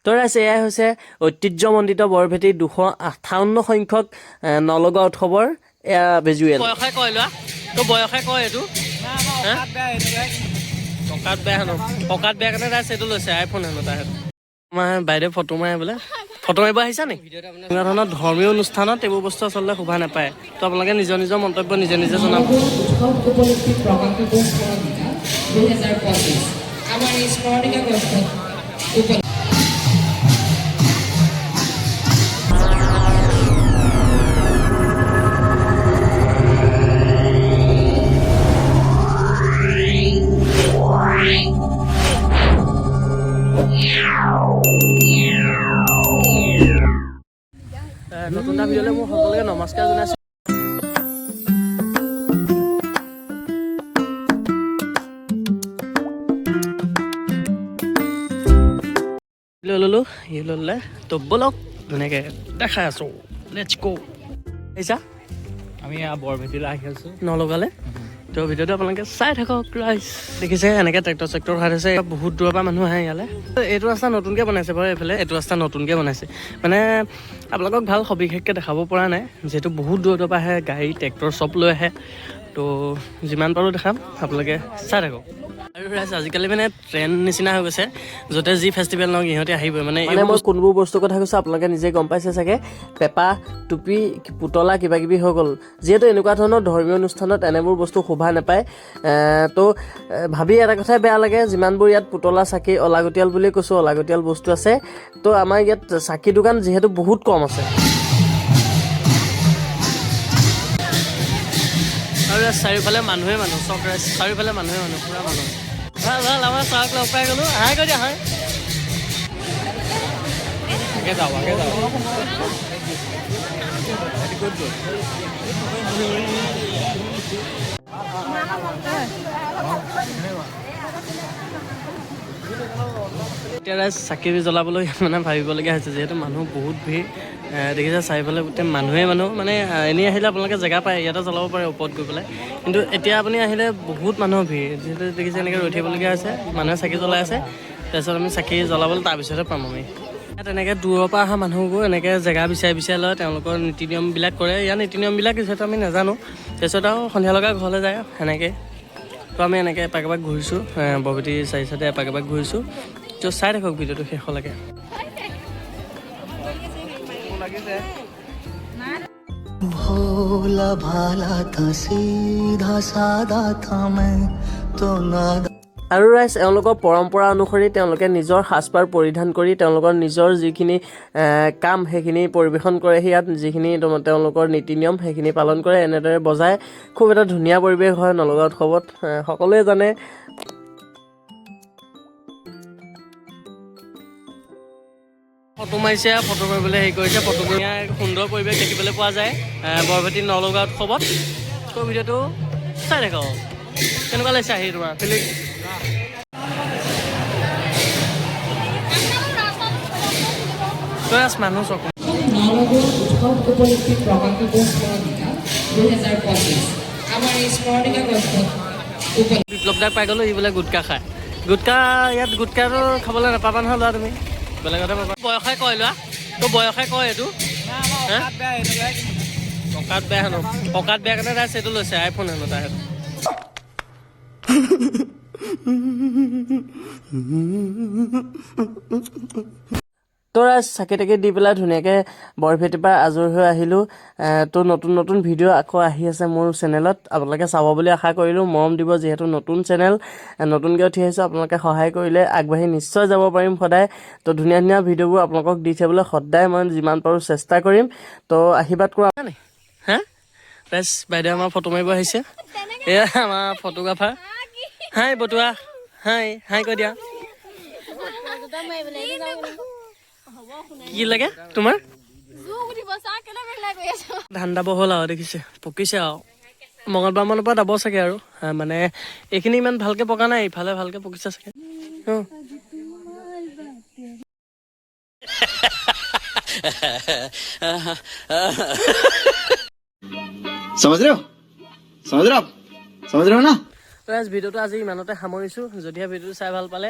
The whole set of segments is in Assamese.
তো ৰাইজ, এয়াই হৈছে ঐতিহ্যমণ্ডিত বৰভেটি 258 সংখ্যক নলগোৱা উৎসৱৰ এয়া ভিজুৱেল। বয়সে কয় লোৱা তো, বয়সে কয় এইটো। হা? টকাত বেয়া হেনো, টকাত বেয়া কাৰণে তাই সেইটো লৈছে, আইফোন হেনো তাই সেইটো। আমাৰ বাইদেউ ফটো মাৰে বোলে, ফটো মাৰিব আহিছা নেকি? এনেকুৱা ধৰণৰ ধৰ্মীয় অনুষ্ঠানত এইবোৰ বস্তু আচলতে শোভা নাপায়। তো আপোনালোকে নিজৰ নিজৰ মন্তব্য নিজে নিজে জনাব। উৎসৱ উপলক্ষে প্ৰকাশিত স্মৰণিকা 2025। আমাৰ এই স্মৰণিকা গ্ৰন্থত নতুন এটা ভিডিঅ'লৈ মোৰ সকলোকে নমস্কাৰ জনাইছোঁ। লৈ ল'লোঁ, সি ল'লে। তো ব'লক, ধুনীয়াকৈ দেখাই আছোঁ। Let's go. আহিছা। আমি বৰভেটিলৈ আহি আছো। নলগালে তো ভিডিঅ'টো আপোনালোকে চাই থাকক ৰাইজ। দেখিছে, এনেকৈ ট্ৰেক্টৰ চেক্টৰ ভৰাই থৈছে। বহুত দূৰৰ পৰা মানুহ আহে ইয়ালৈ। এইটো ৰাস্তা নতুনকৈ বনাইছে বাৰু। এইফালে এইটো ৰাস্তা নতুনকৈ বনাইছে। মানে আপোনালোকক ভাল সবিশেষকৈ দেখাব পৰা নাই, যিহেতু বহুত দূৰৰ দূৰৰ পৰা আহে, গাড়ী ট্ৰেক্টৰ চব লৈ আহে। তো যিমান পাৰোঁ দেখাম, আপোনালোকে চাই থাকক। আৰু ৰাইজ, আজিকালি মানে ট্ৰেণ্ড নিচিনা হৈ গৈছে, য'তে যি ফেষ্টিভেল নহওক ইহঁতে আহিবই। মানে মানে মই কোনবোৰ বস্তুৰ কথা কৈছোঁ আপোনালোকে নিজে গম পাইছে চাগে। পেপা, টুপি, পুতলা কিবা কিবি হৈ গ'ল। যিহেতু এনেকুৱা ধৰণৰ ধৰ্মীয় অনুষ্ঠানত এনেবোৰ বস্তু শোভা নাপায়, তো ভাবি এটা কথাই বেয়া লাগে, যিমানবোৰ ইয়াত পুতলা, চাকি, অলাগতিয়াল বুলি কৈছোঁ, অলাগতিয়াল বস্তু আছে। তো আমাৰ ইয়াত চাকি দোকান যিহেতু বহুত কম আছে। আৰু ইয়াত চাৰিওফালে মানুহে মানুহ চব। ৰাইজ, চাৰিওফালে মানুহে মানুহ, পুৰা মানুহ। ভাল ভাল, আমাৰ ছাৰক লগ পাই গ'লো। হাই কৈ দিয়া, হাই। আগে যাওঁ, আগে যাওঁ। ক'ত গ'ল? এতিয়া ৰাইজ, চাকি জ্বলাবলৈ মানে ভাবিবলগীয়া হৈছে, যিহেতু মানুহ বহুত ভিৰ। দেখিছে, চাৰিওফালে গোটেই মানুহে মানুহ। মানে এনেই আহিলে আপোনালোকে জেগা পায়, ইয়াতে জ্বলাব পাৰে ওপৰত গৈ পেলাই। কিন্তু এতিয়া আপুনি আহিলে বহুত মানুহৰ ভিৰ। যিহেতু দেখিছে, এনেকৈ ৰৈ থাকিবলগীয়া হৈছে, মানুহে চাকি জ্বলাই আছে। তাৰপিছত আমি চাকি জ্বলাবলৈ তাৰপিছতহে পাম আমি। ইয়াত এনেকৈ দূৰৰ পৰা অহা মানুহবোৰ এনেকৈ জেগা বিচাৰি বিচাৰি লয়, তেওঁলোকৰ নীতি নিয়মবিলাক কৰে। ইয়াৰ নীতি নিয়মবিলাক যিহেতু আমি নাজানো। তাৰপিছত আৰু সন্ধিয়া লগা ঘৰলৈ যায় সেনেকৈ। তো আমি এনেকৈ এপাক এপাক ঘূৰিছোঁ, বৰভেটি চাৰি চাইডে এপাক এপাক ঘূৰিছোঁ। তো চাই থাকক ভিডিঅ'টো শেষলৈকে। भोला भाला था, सीधा सादा था, मैं तो नादा আৰু ৰাইজ, এওঁলোকৰ পৰম্পৰা অনুসৰি তেওঁলোকে নিজৰ সাজপাৰ পৰিধান কৰি তেওঁলোকৰ নিজৰ যিখিনি কাম সেইখিনি পৰিৱেশন কৰে। ইয়াত যিখিনি তেওঁলোকৰ নীতি নিয়ম সেইখিনি পালন কৰে, এনেদৰে বজাই খুব এটা ধুনীয়া পৰিৱেশ হয় নলগা উৎসৱত। সকলোৱে জানে। ফটো মাৰিছে, ফটো মাৰিবলৈ হেৰি কৰিছে। ফটো ধুনীয়া, সুন্দৰ পৰিৱেশ দেখিবলৈ পোৱা যায় বৰভেটি নলগা উৎসৱত। তো ভিডিঅ'টো চাই থাকক। কেনেকুৱা লাগিছে আহি তোমাৰ ফিলিং? মানুহ চক। নলগোৱা উৎসৱ উপলক্ষে প্ৰকাশিত স্মৰণিকা 2025। আমাৰ এই স্মৰণিকা গ্ৰন্থত বিপ্লৱ দাক পাই গ'লো। ই বোলে গুটকা খায়। গুটকা ইয়াত গুটকাটো খাবলৈ নাপাবা নহয় লোৱা, তুমি বেলেগতে পাবা। বয়সে কয় লোৱা তো, বয়সে কয় এইটো। হা? টকাত বেয়া হেনো, টকাত বেয়া কাৰণে তাই সেইটো লৈছে, আইফোন হেনো তাই সেইটো। তো ৰাইজ, চাকি তাকি দি পেলাই ধুনীয়াকৈ বৰভেটিৰ পৰা আজৰি হৈ আহিলোঁ। তো নতুন নতুন ভিডিঅ' আকৌ আহি আছে মোৰ চেনেলত, আপোনালোকে চাব বুলি আশা কৰিলোঁ। মৰম দিব, যিহেতু নতুন চেনেল, নতুনকৈ উঠি আহিছোঁ। আপোনালোকে সহায় কৰিলে আগবাঢ়ি নিশ্চয় যাব পাৰিম সদায়। তো ধুনীয়া ধুনীয়া ভিডিঅ'বোৰ আপোনালোকক দি থাকিবলৈ সদায় মই যিমান পাৰোঁ চেষ্টা কৰিম। তো আশীৰ্বাদ কৰা। হা ৰাইজ, বাইদেউ আমাৰ ফটো মাৰিব আহিছে। এয়া আমাৰ ফটোগ্ৰাফাৰ। হাই বটুৱা, হাই হাই কৈ দিয়া। কি লাগে তোমাৰ? ধান দাব হ'ল আৰু, দেখিছে, পকিছে আৰু। মঙলবাৰ মানৰ পৰা দাব চাগে আৰু। মানে এইখিনি ইমান ভালকে পকা নাই, ইফালে ভালকে পকিছে চাগে। অ। समझ रहे हो? समझ रहे हो आप? समझ रहे हो ना? তো ৰাইজ, ভিডিঅ'টো আজি ইমানতে সামৰিছোঁ। যদিহে ভিডিঅ'টো চাই ভাল পালে,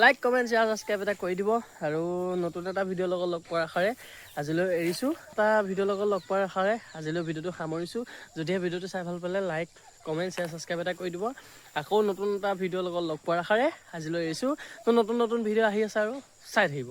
লাইক, কমেণ্ট, শ্বেয়াৰ, ছাবস্ক্ৰাইব এটা কৰি দিব। আৰু নতুন এটা ভিডিঅ'ৰ লগত লগ পোৱাৰ আশাৰে আজিলৈ এৰিছোঁ। এটা ভিডিঅ'ৰ লগত লগ পোৱাৰ আশাৰে আজিলৈ ভিডিঅ'টো সামৰিছোঁ। যদিহে ভিডিঅ'টো চাই ভাল পালে, লাইক, কমেণ্ট, শ্বেয়াৰ, ছাবস্ক্ৰাইব এটা কৰি দিব। আকৌ নতুন এটা ভিডিঅ'ৰ লগত লগ পোৱাৰ আশাৰে আজিলৈ এৰিছোঁ। তো নতুন নতুন ভিডিঅ' আহি আছে আৰু চাই থাকিব।